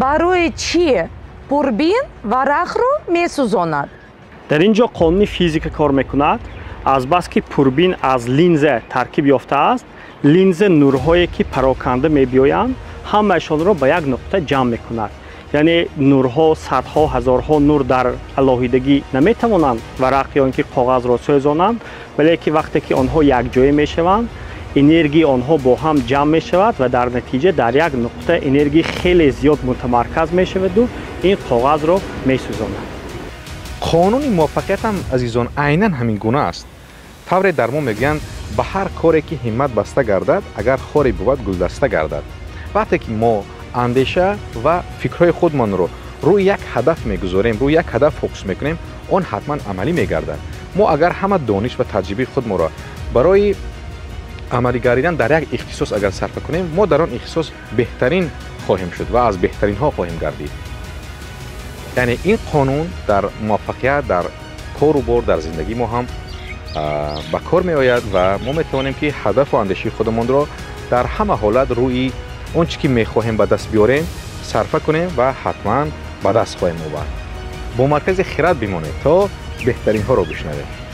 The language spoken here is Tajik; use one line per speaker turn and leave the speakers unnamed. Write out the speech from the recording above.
Барои чӣ пурбин варақро месӯзонад?
Дар ин ҷо қонуни физика кор мекунад. Азбаски пурбин аз линза таркиб ёфтааст, линза нурҳое ки пароканда мебиёянд, ҳамаашонро ба як нуқта ҷамъ мекунад. Яъне нурҳо, садҳо, ҳазорҳо нур дар алоҳидагӣ наметавонанд варақ ё ин ки коғазро сӯзонанд, вале ки вақте ки онҳо якҷоя мешаванд, энергияи онҳо бо ҳам ҷамъ мешавад ва дар натиҷа дар як нуқта энергияи хеле зиёд мутамарказ мешаваду ин коғазро месӯзонад.
Қонуни муваффақият ҳам, азизон, айнан ҳамин гуна аст. Тавре дар мо мегӯянд: ба ҳар коре ки ҳиммат баста гардад, агар хоре бувад, гулдаста гардад. Вақте ки мо андеша ва фикрҳои худмонро рӯи як ҳадаф мегузорем, рӯи як ҳадаф фокус мекунем, он ҳатман амалӣ мегардад. Мо агар ҳама дониш ва таҷрибаи худморо барои амалӣ гардидан дар як ихтисос агар сарфа кунем, мо дар он ихтисос беҳтарин хоҳем шуд ва аз беҳтаринҳо хоҳем гардид. Яъне ин қонун дар муваффақият дар кору бор, дар зиндагии мо ҳам ба кор меояд ва мо метавонем ки ҳадафу андешаи худамонро дар ҳама ҳолат рӯи он чӣ ки мехоҳем ба даст биёрем сарфа кунем ва ҳатман ба даст хоҳем овард. Бо Маркази Хирад бимонед, то беҳтаринҳоро бишнавед.